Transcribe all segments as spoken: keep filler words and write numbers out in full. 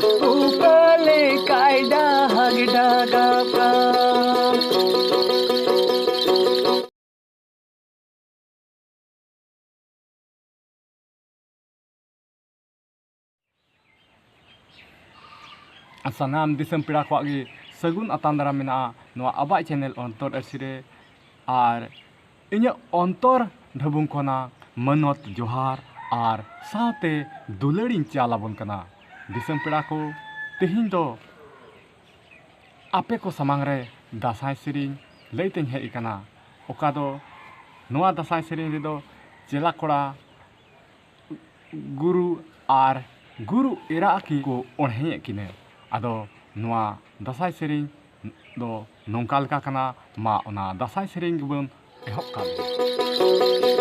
ᱩᱯᱟᱹᱞᱮ ᱠᱟᱭᱰᱟ ᱦᱟᱜᱰᱟ ᱜᱟᱯᱟ᱾ ᱥᱟᱱᱟᱢ ᱫᱤᱥᱚᱢ ᱯᱮᱲᱟ ᱠᱚᱣᱟᱜ ᱜᱮ ᱥᱟᱹᱜᱩᱱ ᱟᱛᱟᱝ ᱫᱟᱨᱟᱢ ᱢᱮᱱᱟᱜᱼᱟ ᱱᱚᱣᱟ ᱟᱵᱟᱭ ᱪᱮᱱᱮᱞ ᱚᱱᱛᱚᱨ ᱟᱹᱨᱥᱤ ᱨᱮ᱾ ᱟᱨ ᱤᱧᱟᱹᱜ ᱚᱱᱛᱚᱨ ᱰᱷᱟᱹᱵᱩᱝ ᱠᱷᱚᱱᱟᱜ ᱢᱟᱱᱚᱛ ᱡᱚᱦᱟᱨ ᱟᱨ ᱥᱟᱶᱛᱮ ᱫᱩᱞᱟᱹᱲᱤᱧ ᱪᱟᱞ ᱟᱵᱚᱱ ᱠᱟᱱᱟ᱾ ᱫᱤᱥᱚᱢ ᱯᱮᱲᱟ ᱠᱚ, ᱛᱮᱦᱮᱧ ᱫᱚ ᱟᱯᱮ ᱠᱚ ᱥᱟᱢᱟᱝ ᱨᱮ ᱫᱟᱸᱥᱟᱭ ᱥᱮᱨᱮᱧ ᱞᱟᱹᱭ ᱛᱮᱧ ᱦᱮᱡ ᱟᱠᱟᱱᱟ᱾ ᱚᱠᱟ ᱫᱚ ᱱᱚᱣᱟ ᱫᱟᱸᱥᱟᱭ ᱥᱮᱨᱮᱧ ᱨᱮᱫᱚ ᱪᱮᱞᱟ ᱠᱚᱲᱟ ᱜᱩᱨᱩ ᱟᱨ ᱜᱩᱨᱩ ᱮᱨᱟ ᱠᱤᱱ ᱠᱚ ᱚᱬᱦᱮᱭᱮᱫ ᱠᱤᱱᱟᱹ᱾ ᱟᱫᱚ ᱱᱚᱣᱟ ᱫᱟᱸᱥᱟᱭ ᱥᱮᱨᱮᱧ ᱫᱚ ᱱᱚᱝᱠᱟ ᱞᱮᱠᱟ ᱠᱟᱱᱟ, ᱢᱟ ᱚᱱᱟ ᱫᱟᱸᱥᱟᱭ ᱥᱮᱨᱮᱧ ᱜᱮᱵᱚᱱ ᱮᱦᱚᱵ ᱠᱟᱜ ᱞᱮᱜᱮ᱾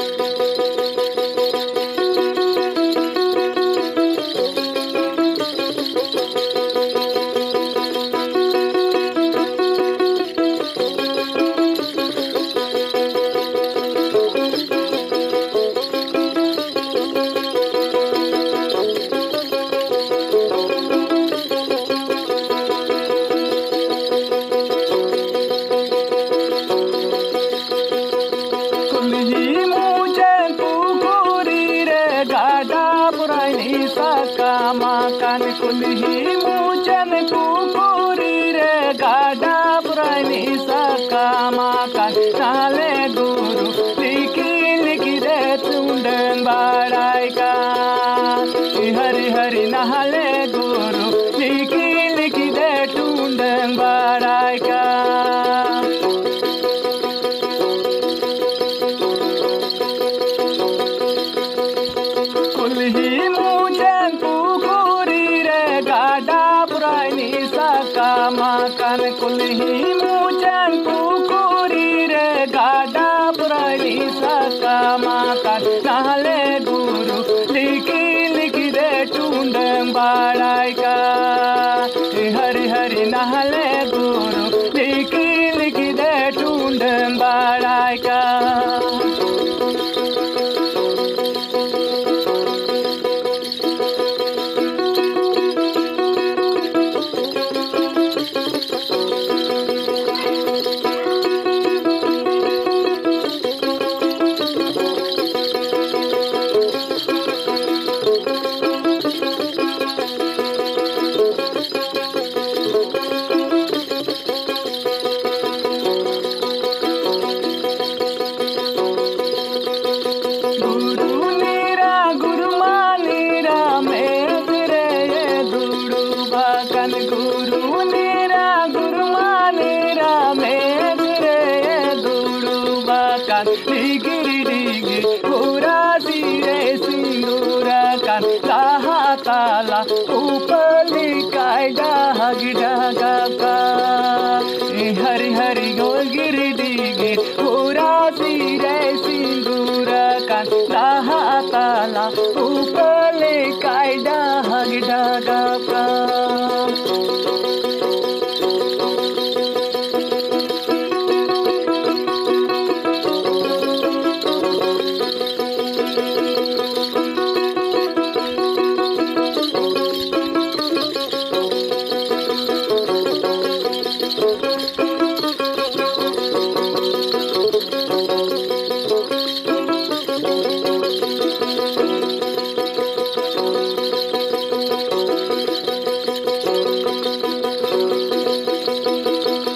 ᱠᱩᱞᱦᱤ ᱢᱩᱪᱟᱹᱫ ᱯᱩᱠᱷᱩᱨᱤ ᱨᱮ ᱜᱟᱰᱟ ᱯᱩᱨᱟᱹᱭᱱᱤ ᱥᱟᱠᱟᱢ ᱟᱠᱟᱱ᱾ ᱠᱩᱞᱦᱤ ᱢᱩᱪᱟᱹᱫ ᱯᱩᱠᱷᱩᱨᱤ ᱨᱮ ᱜᱟᱰᱟ ᱯᱩᱨᱟᱹᱭᱱᱤ ᱥᱟᱠᱟᱢ ᱟᱠᱟᱱ᱾ ᱱᱟᱞᱮ ᱜᱩᱨᱩ ᱞᱤᱠᱤ ᱞᱤᱠᱤ ᱨᱮ ᱴᱩᱰᱟᱹᱝ ᱵᱟᱲᱟᱭ ᱠᱟᱱ᱾ ᱦᱟᱹᱨᱤ ᱦᱟᱹᱨᱤ ᱱᱟᱦᱟᱞᱮ ᱜᱩᱨᱩ ᱞᱤᱠᱤ ᱞᱤᱠᱤ ᱨᱮ ᱴᱩᱰᱟᱹᱝ ᱵᱟᱲᱟᱭ ᱠᱟᱱ᱾ ᱠᱩᱞᱦᱤ ᱢᱩᱪᱟᱹᱫ ᱯᱩᱠᱷᱩᱨᱤ ᱨᱮ ᱜᱟᱰᱟ ᱯᱩᱨᱟᱹᱭᱱᱤ ᱥᱟᱠᱟᱢ ᱟᱠᱟᱱ᱾ ᱠᱩᱞᱦᱤ ᱢᱩᱪᱟᱹᱫ ᱯᱩᱠᱷᱩᱨᱤ ᱨᱮ ᱜᱟᱰᱟ ᱯᱩᱨᱟᱹᱭᱱᱤ ᱥᱟᱠᱟᱢ ᱟᱠᱟᱱ᱾ ᱱᱟᱦᱟᱞᱮ ᱜᱩᱨᱩ ᱞᱤᱠᱤ ᱞᱤᱠᱤ ᱨᱮ ᱴᱩᱰᱟᱹᱝ ᱵᱟᱲᱟᱭ ᱠᱟᱱ᱾ ᱦᱟᱹᱨᱤ ᱦᱟᱹᱨᱤ ᱱᱟᱦᱟᱞᱮ ᱜᱩᱨᱩ ᱞᱤᱠᱤ ᱞᱤᱠᱤ ᱨᱮ ᱴᱩᱰᱟᱹᱝ ᱵᱟᱲᱟᱭ ᱠᱟᱱ᱾ ᱩᱯᱟᱹᱞᱤ ᱠᱟᱭ ᱰᱟᱦᱟᱜ ᱰᱟᱜᱟᱣ ᱠᱟᱜ᱾ ᱦᱟᱹᱨᱤ ᱦᱟᱹᱨᱤ ᱜᱚᱲ ᱜᱤᱨᱤᱰᱤ ᱜᱮ ᱦᱩᱨᱟᱥᱤ ᱨᱮ ᱥᱤᱸᱫᱩᱨ ᱟᱠᱟᱱ ᱰᱟᱦᱟ ᱛᱟᱞᱟ ᱩᱯᱟᱹᱞᱤ ᱠᱟᱭ ᱰᱟᱦᱟᱜ ᱰᱟᱜᱟᱣ ᱠᱟᱜ᱾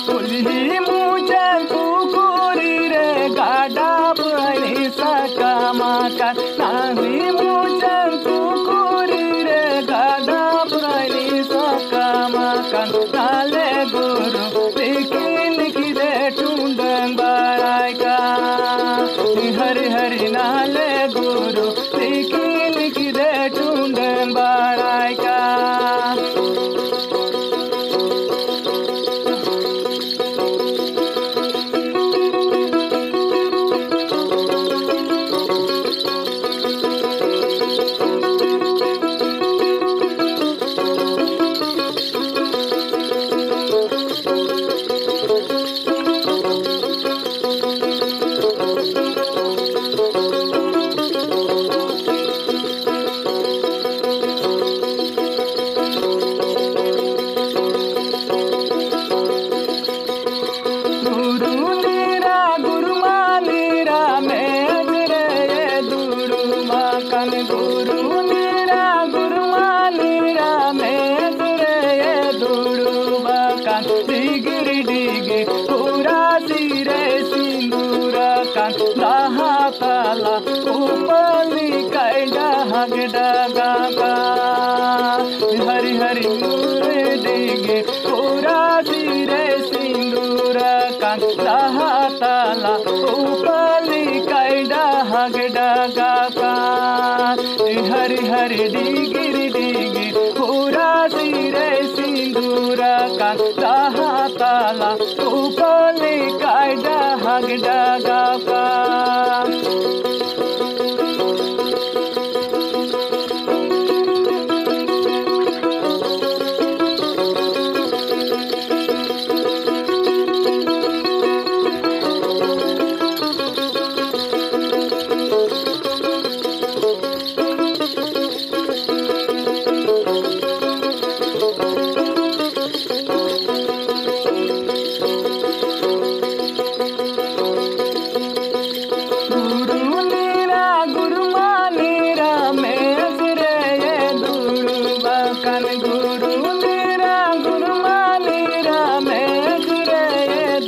ᱠᱩᱞᱦᱤ ᱢᱩᱪᱟᱹᱫ ᱯᱩᱠᱷᱩᱨᱤ ᱨᱮ ᱜᱟᱰᱟ ᱵᱟᱹᱲᱤ ᱥᱟᱠᱟᱢ ᱟᱠᱟᱱ᱾ ᱱᱟᱹᱦᱤ ᱢᱩᱪᱟᱹᱫ ᱯᱩᱠᱷᱩᱨᱤ ᱨᱮ ᱜᱟᱰᱟ ᱵᱟᱹᱲᱤ ᱥᱟᱠᱟᱢ ᱟᱠᱟᱱ᱾ ᱱᱟᱞᱮ ᱜᱩᱨᱩ ᱛᱤᱠᱤᱱ ᱠᱤᱫᱮ ᱴᱩᱰᱟᱹᱝ ᱵᱟᱲᱟᱭ ᱠᱟᱱ᱾ ᱦᱟᱹᱨᱤ ᱦᱟᱹᱨᱤ ᱱᱟᱞᱮ ᱜᱩᱨᱩ ᱛᱤᱠᱤᱱ ᱠᱤᱫᱮ ᱴᱩᱰᱟᱹᱝ ᱵᱟᱲᱟᱭ ᱠᱟᱱ᱾ ᱜᱩᱨᱩ ᱱᱤᱨᱟ ᱜᱩᱨᱩ ᱢᱟ ᱱᱤᱨᱟ ᱢᱮᱫ ᱨᱮ ᱫᱩᱲᱩᱵ ᱟᱠᱟᱱ᱾ ᱜᱩᱨᱩ ᱱᱤᱨᱟ ᱜᱩᱨᱩ ᱢᱟ ᱱᱤᱨᱟ ᱢᱮᱫ ᱨᱮ ᱫᱩᱲᱩᱵ ᱟᱠᱟᱱ᱾ ᱰᱤᱜᱤᱨ ᱰᱤᱜᱤᱨ ᱦᱩᱨᱟᱥᱤ ᱨᱮ ᱥᱤᱸᱫᱩᱨ ᱟᱠᱟᱱ᱾ ᱰᱟᱦᱟ ᱛᱟᱞᱟ ᱩᱯᱟᱹᱞᱤ ᱠᱟᱭ ᱰᱟᱦᱟᱜ ᱰᱟᱜᱟᱣ ᱠᱟᱜ᱾ ᱦᱟᱹᱨᱤ ᱦᱟᱹᱨᱤ ᱢᱩᱨᱮ ᱰᱤᱜᱤᱨ ᱦᱩᱨᱟᱥᱤ ᱨᱮ ᱥᱤᱸᱫᱩᱨ ᱟᱠᱟᱱ᱾ ᱰᱟᱦᱟ ᱛᱟᱞᱟ ᱩᱯᱟᱹᱞᱤ ᱠᱟᱭ ᱰᱟᱦᱟᱜ ᱰᱟᱜᱟᱣ ᱠᱟᱜ᱾ ᱦᱟᱹᱨᱤ ᱦᱟᱹᱨᱤ ᱰᱤᱜᱤᱨ ᱰᱤᱜᱤᱨ ᱦᱩᱨᱟᱥᱤ ᱨᱮ ᱥᱤᱸᱫᱩᱨ ᱟᱠᱟᱱ ᱰᱟᱦᱟ ᱛᱟᱞᱟ ᱩᱯᱟᱹᱞᱤ ᱠᱟᱭ ᱰᱟᱦᱟᱜ ᱰᱟᱜᱟᱣ ᱠᱟᱱ᱾ ᱜᱩᱨᱩ ᱱᱤᱨᱟ ᱜᱩᱨᱩ ᱢᱟ ᱱᱤᱨᱟ ᱢᱮᱥ ᱨᱮ ᱫᱩᱲᱩᱵ ᱟᱠᱟᱱ᱾ ᱜᱩᱨᱩ ᱱᱤᱨᱟ ᱜᱩᱨᱩ ᱢᱟ ᱱᱤᱨᱟ ᱢᱮᱥ ᱨᱮ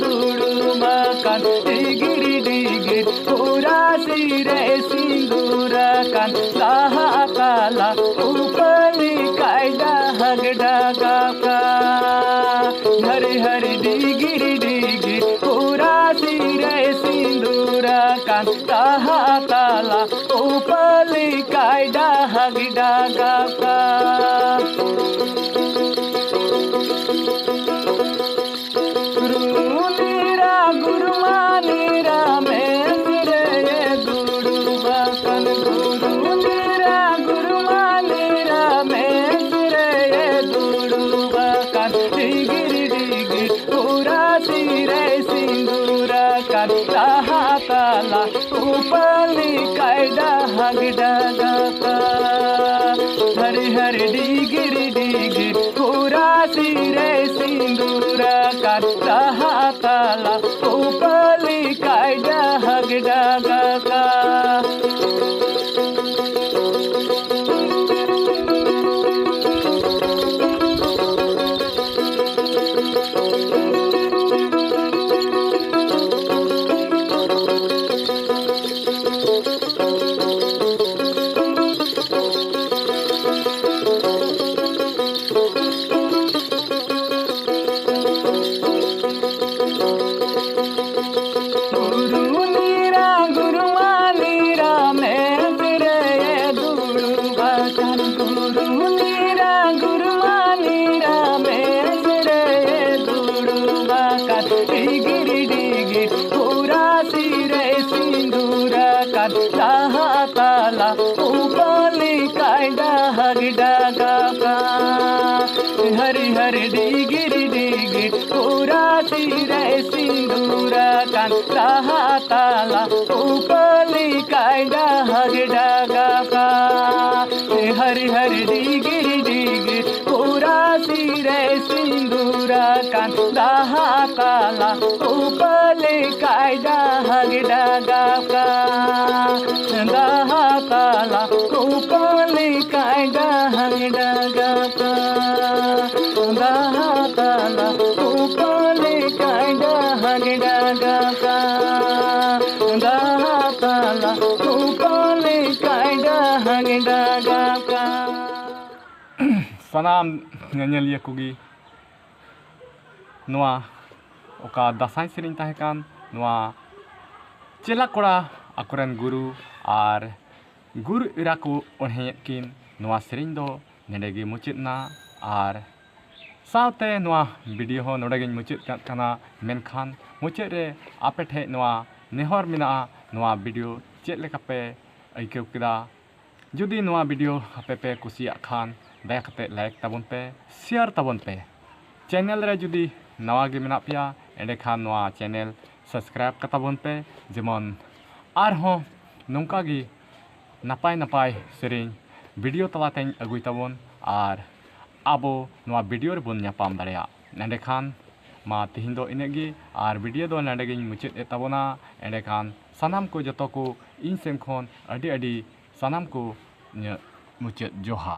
ᱫᱩᱲᱩᱵ ᱟᱠᱟᱱ᱾ ᱰᱤᱜᱤᱨ ᱰᱤᱜᱤᱨ ᱦᱩᱨᱟᱥᱤ ᱨᱮ ᱥᱤᱸᱫᱩᱨ ᱟᱠᱟᱱ᱾ ᱰᱟᱦᱟ ᱛᱟᱞᱟ ᱩᱯᱟᱹᱞᱤ ᱠᱟᱭ ᱰᱟᱦᱟᱜ ᱰᱟᱜᱟᱣ ᱠᱟᱱ᱾ ᱦᱟᱹᱨᱤ ᱦᱟᱹᱨᱤ ᱰᱤᱜᱤᱨ ᱰᱤᱜᱤᱨ ᱦᱩᱨᱟᱥᱤ ᱨᱮ ᱥᱤᱸᱫᱩᱨ ᱟᱠᱟᱱ᱾ ᱰᱟᱦᱟ ᱛᱟᱞᱟ ᱩᱯᱟᱹᱞᱤ ᱠᱟᱭ ᱰᱟᱦᱟᱜ ᱰᱟᱜᱟᱣ ᱠᱟᱱ᱾ ᱜᱩᱨᱩ ᱱᱤᱨᱟ ᱜᱩᱨᱩ ᱢᱟ ᱱᱤᱨᱟ ᱢᱮᱥ ᱨᱮ ᱫᱩᱲᱩᱵ ᱟᱠᱟᱱ᱾ ᱜᱩᱨᱩ ᱱᱤᱨᱟ ᱜᱩᱨᱩ ᱢᱟ ᱱᱤᱨᱟ ᱢᱮᱥ ᱨᱮ ᱫᱩᱲᱩᱵ ᱟᱠᱟᱱ᱾ ᱰᱤᱜᱤᱨ ᱰᱤᱜᱤᱨ ᱦᱩᱨᱟᱥᱤ ᱨᱮ ᱥᱤᱸᱫᱩᱨ ᱟᱠᱟᱱ᱾ ᱰᱟᱦᱟ ᱛᱟᱞᱟ ᱩᱯᱟᱹᱞᱤ ᱠᱟᱭ ᱰᱟᱦᱟᱜ ᱰᱟᱜᱟᱣ ᱠᱟᱱ᱾ ᱦᱟᱹᱨᱤ ᱦᱟᱹᱨᱤ ᱰᱤᱜᱤᱨ ᱰᱤᱜᱤᱨ ᱦᱩᱨᱟᱥᱤ ᱨᱮ ᱥᱤᱸᱫᱩᱨ ᱟᱠᱟᱱ᱾ ᱰᱟᱦᱟ ᱛᱟᱞᱟ ᱩᱯᱟᱹᱞᱤ ᱠᱟᱭ ᱰᱟᱦᱟᱜ ᱰᱟᱜᱟᱣ ᱠᱟᱱ᱾ ᱦᱟᱜ ᱰᱟᱜᱟᱣ ᱠᱟᱱ᱾ ᱦᱟᱹᱨᱤ ᱦᱟᱹᱨᱤ ᱰᱤᱜᱤᱨ ᱰᱤᱜᱤᱨ ᱯᱩᱨᱟ ᱛᱤᱨᱮ ᱥᱤᱸᱫᱩᱨ ᱟᱠᱟᱱ᱾ ᱨᱟᱦᱟ ᱛᱟᱞᱟ ᱩᱯᱟᱹᱞᱤ ᱠᱟᱭ ᱰᱟᱦᱟᱜ ᱰᱟᱜᱟᱣ ᱠᱟᱱ᱾ ᱦᱟᱹᱨᱤ ᱦᱟᱹᱨᱤ ᱰᱤᱜᱤᱨ ᱰᱤᱜᱤᱨ ᱯᱩᱨᱟ ᱛᱤᱨᱮ ᱥᱤᱸᱫᱩᱨ ᱟᱠᱟᱱ᱾ ᱨᱟᱦᱟ ᱛᱟᱞᱟ ᱩᱯᱟᱹᱞᱤ ᱠᱟᱭ ᱰᱟᱦᱟᱜ ᱰᱟᱜᱟᱣ ᱠᱟᱱ᱾ ᱫᱟᱦᱟ ᱛᱟᱞᱟ ᱩᱯᱟᱹᱞᱤ ᱠᱟᱭ ᱰᱟᱦᱟᱜ ᱰᱟᱜᱟᱣ ᱠᱟᱱ᱾ ᱫᱟᱦᱟ ᱛᱟᱞᱟ ᱩᱯᱟᱹᱞᱤ ᱠᱟᱭ ᱰᱟᱦᱟᱜ ᱰᱟᱜᱟᱣ ᱠᱟᱱ᱾ ᱫᱟᱦᱟ ᱛᱟᱞᱟ ᱩᱯᱟᱹᱞᱤ ᱠᱟᱭ ᱰᱟᱦᱟᱜ ᱰᱟᱜᱟᱣ ᱠᱟᱱ᱾ ᱥᱟᱱᱟᱢ ᱧᱮᱧᱮᱞᱤᱭᱟᱹ ᱠᱚᱜᱮ ᱱᱚᱣᱟ ᱚᱠᱟ ᱫᱟᱸᱥᱟᱭ ᱥᱮᱨᱮᱧ ᱛᱟᱦᱮᱸ ᱠᱟᱱ, ᱱᱚᱣᱟ ᱪᱮᱞᱟ ᱠᱚᱲᱟ ᱟᱠᱚᱨᱮᱱ ᱜᱩᱨᱩ ᱟᱨ ᱜᱩᱨᱩ ᱮᱨᱟ ᱠᱚ ᱚᱬᱦᱮᱭᱮᱫ ᱠᱤᱱ ᱱᱚᱣᱟ ᱥᱮᱨᱮᱧ ᱫᱚ ᱱᱚᱰᱮ ᱜᱮ ᱢᱩᱪᱟᱹᱫ ᱮᱱᱟ᱾ ᱟᱨ ᱥᱟᱶᱛᱮ ᱱᱚᱣᱟ ᱵᱷᱤᱰᱤᱭᱳ ᱦᱚᱸ ᱱᱚᱰᱮ ᱜᱤᱧ ᱢᱩᱪᱟᱹᱫ ᱠᱟᱜ ᱠᱟᱱᱟ᱾ ᱢᱮᱱᱠᱷᱟᱱ ᱢᱩᱪᱟᱹᱫ ᱨᱮ ᱟᱯᱮ ᱴᱷᱮᱡ ᱱᱚᱣᱟ ᱱᱮᱦᱚᱨ ᱢᱮᱱᱟᱜᱼᱟ, ᱱᱚᱣᱟ ᱵᱷᱤᱰᱤᱭᱳ ᱪᱮᱫ ᱞᱮᱠᱟ ᱯᱮ ᱟᱹᱭᱠᱟᱹᱣ ᱠᱮᱫᱟ? ᱡᱩᱫᱤ ᱱᱚᱣᱟ ᱵᱷᱤᱰᱤᱭᱳ ᱟᱯᱮ ᱯᱮ ᱠᱩᱥᱤᱭᱟᱜ ᱠᱷᱟᱱ ᱫᱟᱭᱟ ᱠᱟᱛᱮ ᱞᱟᱭᱤᱠ ᱛᱟᱵᱚᱱ ᱯᱮ, ᱥᱮᱭᱟᱨ ᱛᱟᱵᱚᱱ ᱯᱮ᱾ ᱪᱮᱱᱮᱞ ᱨᱮ ᱡᱩᱫᱤ ᱱᱟᱣᱟ ᱜᱮ ᱢᱮᱱᱟᱜ ᱯᱮᱭᱟ, ᱮᱸᱰᱮᱠᱷᱟᱱ ᱱᱚᱣᱟ ᱪᱮᱱᱮᱞ ᱥᱟᱵᱥᱠᱨᱟᱭᱤᱵ ᱠᱟᱛᱟ ᱵᱚᱱ ᱯᱮ, ᱡᱮᱢᱚᱱ ᱟᱨᱦᱚᱸ ᱱᱚᱝᱠᱟ ᱜᱮ ᱱᱟᱯᱟᱭ ᱱᱟᱯᱟᱭ ᱥᱮᱨᱮᱧ ᱵᱷᱤᱰᱤᱭᱳ ᱛᱟᱞᱟᱛᱮᱧ ᱟᱹᱜᱩᱭ ᱛᱟᱵᱚᱱ ᱟᱨ ᱟᱵᱚ ᱱᱚᱣᱟ ᱵᱷᱤᱰᱤᱭᱳ ᱨᱮᱵᱚᱱ ᱧᱟᱯᱟᱢ ᱫᱟᱲᱮᱭᱟᱜ᱾ ᱮᱸᱰᱮᱠᱷᱟᱱ ᱢᱟ ᱛᱮᱦᱮᱧ ᱫᱚ ᱤᱱᱟᱹᱜ ᱜᱮ, ᱟᱨ ᱵᱷᱤᱰᱤᱭᱳ ᱫᱚ ᱱᱚᱰᱮ ᱜᱤᱧ ᱢᱩᱪᱟᱹᱫ ᱮᱫ ᱛᱟᱵᱚᱱᱟ᱾ ᱮᱸᱰᱮᱠᱷᱟᱱ ᱥᱟᱱᱟᱢ ᱠᱚ ᱡᱚᱛᱚ ᱠᱚ ᱤᱧ ᱥᱮᱱ ᱠᱷᱚᱱ ᱟᱹᱰᱤ ᱟᱹᱰᱤ ᱥᱟᱱᱟᱢ ᱠᱚ ᱤᱧᱟᱹᱜ ᱢᱩᱪᱟᱹᱫ ᱡᱚᱦᱟᱨ᱾